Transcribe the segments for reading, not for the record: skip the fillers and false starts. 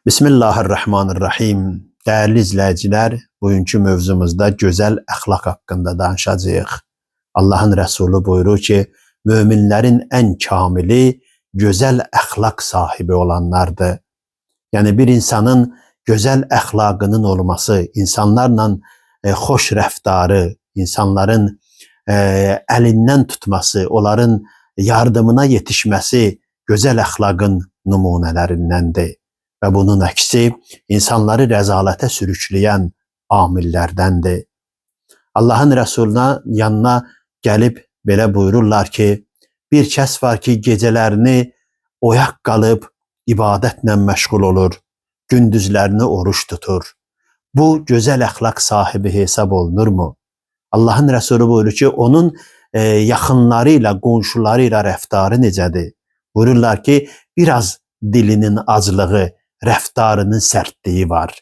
Bismillahirrahmanirrahim. Dəyərli izləyicilər, bugünkü mövzumuzda gözəl əxlaq haqqında danışacağıq. Allahın Rəsulu buyurur ki, möminlərin ən kamili gözəl əxlaq sahibi olanlardır. Yəni bir insanın gözəl əxlaqının olması, insanlarla xoş rəftarı, insanların əlindən tutması, onların yardımına yetişməsi gözəl əxlaqın nümunələrindəndir. Və bunun əksi insanları rəzalətə sürükləyən amillərdəndir. Allahın Rəsuluna yanına gəlib belə buyururlar ki, bir kəs var ki, gecələrini oyaq qalıb ibadətlə məşğul olur, gündüzlərini oruç tutur. Bu gözəl əxlaq sahibi hesab olunurmu? Allahın Rəsulu buyurur ki, onun yaxınları ilə, qonşuları ilə rəftarı necədir? Buyururlar ki, biraz dilinin aclığı, rəftarının sərtliyi var.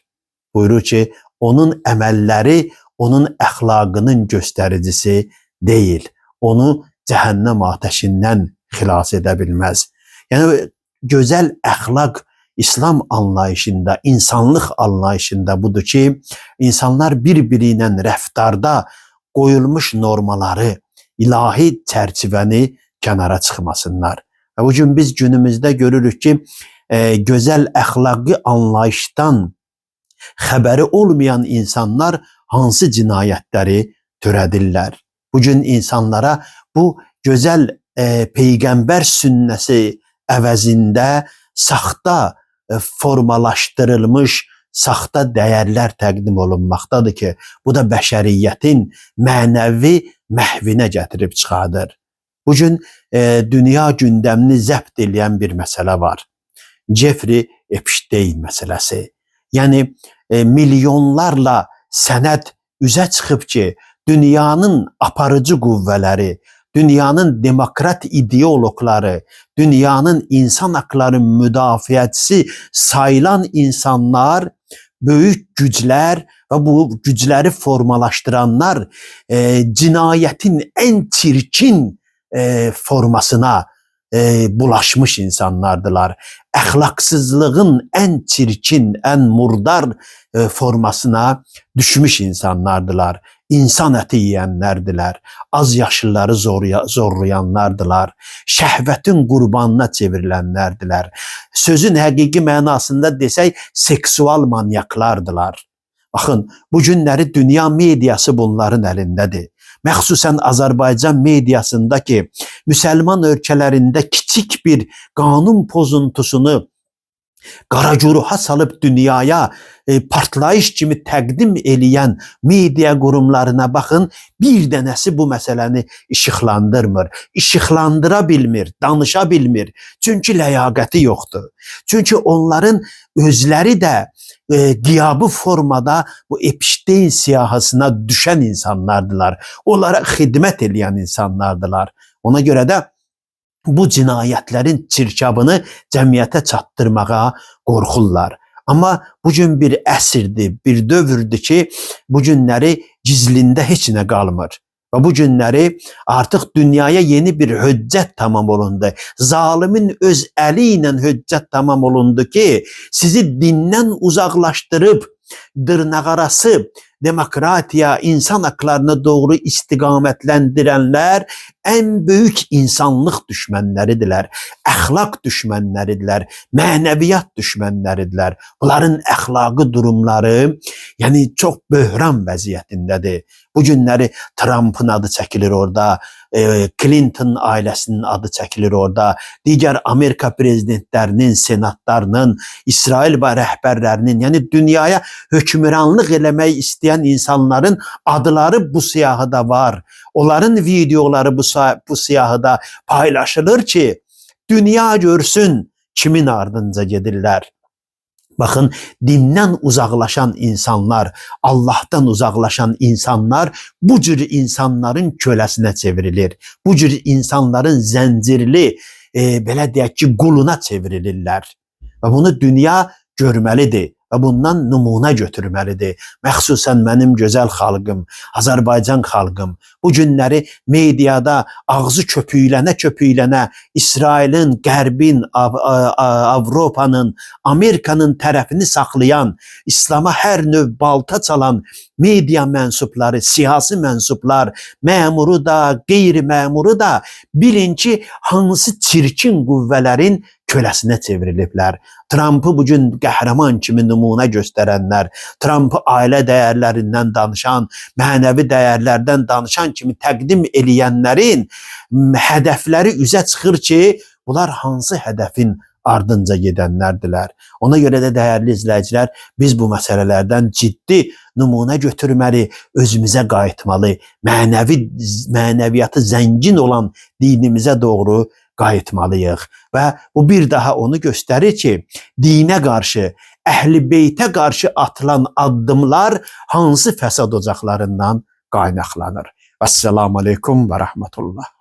Buyurur ki, onun əməlləri onun əxlaqının göstəricisi deyil. Onu cəhənnəm atəşindən xilas edə bilməz. Yəni gözəl əxlaq İslam anlayışında, insanlıq anlayışında budur ki, insanlar bir-biri ilə rəftarda qoyulmuş normaları, ilahi çərçivəni kənara çıxmasınlar. Və bu gün biz günümüzdə görürük ki, gözəl əxlaqi anlayışdan xəbəri olmayan insanlar hansı cinayətləri törədirlər. Bu gün insanlara bu gözəl peyğəmbər sünnəsi əvəzində saxta formalaşdırılmış saxta dəyərlər təqdim olunmaqdadır ki, bu da bəşəriyyətin mənəvi məhvinə gətirib çıxardır. Bu gün dünya gündəmini zəbt eləyən bir məsələ var. Jeffrey Epstein məsələsi. Yəni milyonlarla sənəd üzə çıxıb ki, dünyanın aparıcı qüvvələri, dünyanın demokrat ideoloqları, dünyanın insan haqları müdafiəçisi sayılan insanlar, böyük güclər və bu gücləri formalaşdıranlar cinayətin ən çirkin formasına bulaşmış insanlardılar. Əxlaqsızlığın ən çirkin, ən murdar formasına düşmüş insanlardılar. İnsan əti yeyənlərdilər. Az yaşlıları zorlayanlardılar. Şəhvətin qurbanına çevrilənlərdilər. Sözün həqiqi mənasında desək, seksual manyaklardılar. Baxın, bu günləri dünya mediası bunların əlindədir. Məxsusən Azərbaycan mediasında ki, müsəlman ölkələrində kiçik bir qanun pozuntusunu qara güruha salıb dünyaya partlayış kimi təqdim eləyən media qurumlarına baxın, bir dənəsi bu məsələni işıqlandırmır. İşıqlandıra bilmir, danışa bilmir. Çünki ləyaqəti yoxdur. Çünki onların özləri də qiyabı formada bu Epstein siyahısına düşən insanlardılar. Onlara xidmət eləyən insanlardılar. Ona görə də bu cinayətlərin çirkabını cəmiyyətə çatdırmağa qorxurlar. Amma bu gün bir əsrdir, bir dövrdür ki, bu günləri gizlində heç nə qalmır. Və bu günləri artıq dünyaya yeni bir höccət tamam olundu. Zalimin öz əli ilə höccət tamam olundu ki, sizi dindən uzaqlaşdırıb dırnaqarası demokratiya, insan haqlarına doğru istiqamətləndirənlər ən böyük insanlıq düşmənləridirlər, əxlaq düşmənləridirlər, mənəviyyat düşmənləridirlər. Bunların əxlaqi durumları, yəni çox böhran vəziyyətindədir. Bu günləri Trumpın adı çəkilir orada, Clinton ailəsinin adı çəkilir orada, digər Amerika prezidentlərinin, senatlarının, İsrail və rəhbərlərinin, yəni dünyaya hökmranlıq eləmək istəyən insanların adları bu siyahıda var. Onların videoları bu siyahıda paylaşılır ki, dünya görsün kimin ardınca gedirlər. Baxın, dindən uzaqlaşan insanlar, Allahdan uzaqlaşan insanlar bu cür insanların köləsinə çevrilir. Bu cür insanların zəncirli, belə deyək ki, quluna çevrilirlər. Və bunu dünya görməlidir. Və bundan nümunə götürməlidir. Məxsusən mənim gözəl xalqım, Azərbaycan xalqım. Bu günləri mediada ağzı köpüklənə-köpüklənə İsrailin, Qərbin, Avropanın, Amerikanın tərəfini saxlayan, İslama hər növ balta çalan media mənsubları, siyasi mənsublar, məmuru da, qeyri-məmuru da bilin ki, hansı çirkin qüvvələrin köləsinə çevriliblər. Trampı bu gün qəhrəman kimi nümunə göstərənlər, Trampı ailə dəyərlərindən danışan, mənəvi dəyərlərdən danışan kimi təqdim eləyənlərin hədəfləri üzə çıxır ki, bunlar hansı hədəfin ardınca gedənlərdilər. Ona görə də dəyərli izləyicilər, biz bu məsələlərdən ciddi nümunə götürməli, özümüzə qayıtmalı, mənəvi mənəviyyatı zəngin olan dinimizə doğru qayıtmalıyıq. Və bu bir daha onu göstərir ki, dinə qarşı, əhl-i beytə qarşı atılan addımlar hansı fəsad ocaqlarından qaynaqlanır. Əssalamu aleykum və rəhmətullah.